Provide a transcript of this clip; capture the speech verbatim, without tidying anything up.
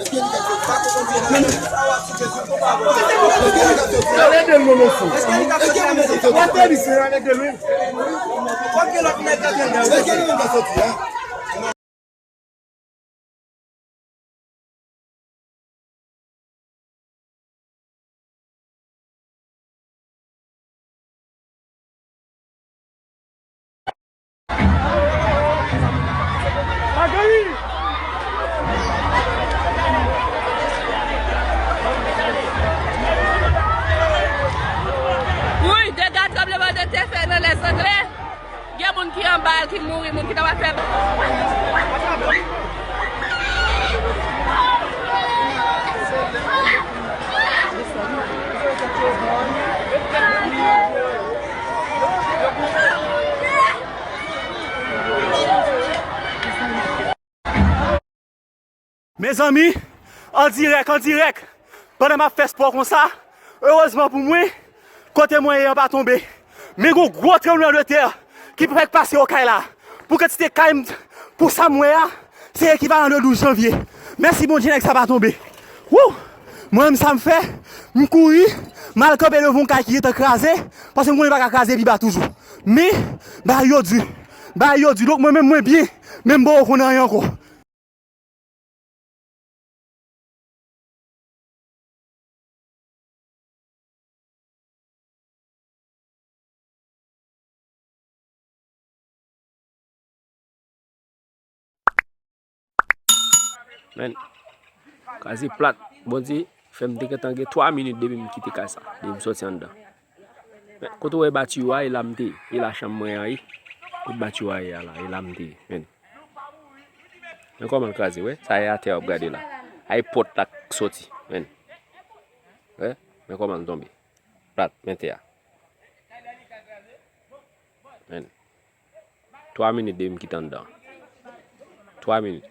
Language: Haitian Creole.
Èske nou ka soti? Pa konprann byen nan. Èske nou ka soti? Alède l non mesye. Èske nou ka soti? Ateri se alède l wi. Fòk gen lòt nèg k ap vin nan. Èske nou ka soti a? Wi, dega tranblemanntè te fè nan Lèzangle. Gen moun ki anba l, ki mouri, moun ki t ap fè. Mezanmi, an dirèk, an dirèk, pandan m ap fè spò konsa, erezman pou mwen, kote mwen ye an pa tonbe. Men gon gwo tranblemanntè ki fèk pase Okay la. Pou kantite kay m, pou sa m wè a, se ekivalan de douz janvye. Mèsi Bondye, nèg sa pa tonbe. Wou! Mwen menm sa m fè, m kouri, m al kanpe devan yon kay ki gentan kraze, paske m konnen pa ka kraze pi ba toujou. Men, bagay yo di, bagay yo di, donk mwen menm mwen byen, men m poko konn anyen ankò. Men, kraze plat. Bondye fè m te gentan gen twa minit depi m kite kay sa, depi m soti anndan. Men, kote w wè batiyo a, e la m te ye. E la chanm mwen an ye. Kote batiyo a ye a la, e la m te ye. Men. Men kòman l kraze, wè. Sa e atè w ap gade la. A e pòt la k soti. Men. Wè. Men kòman l tonbe. Plat, men tè a. Men. Twa minit depi m kite anndan. Twa minit.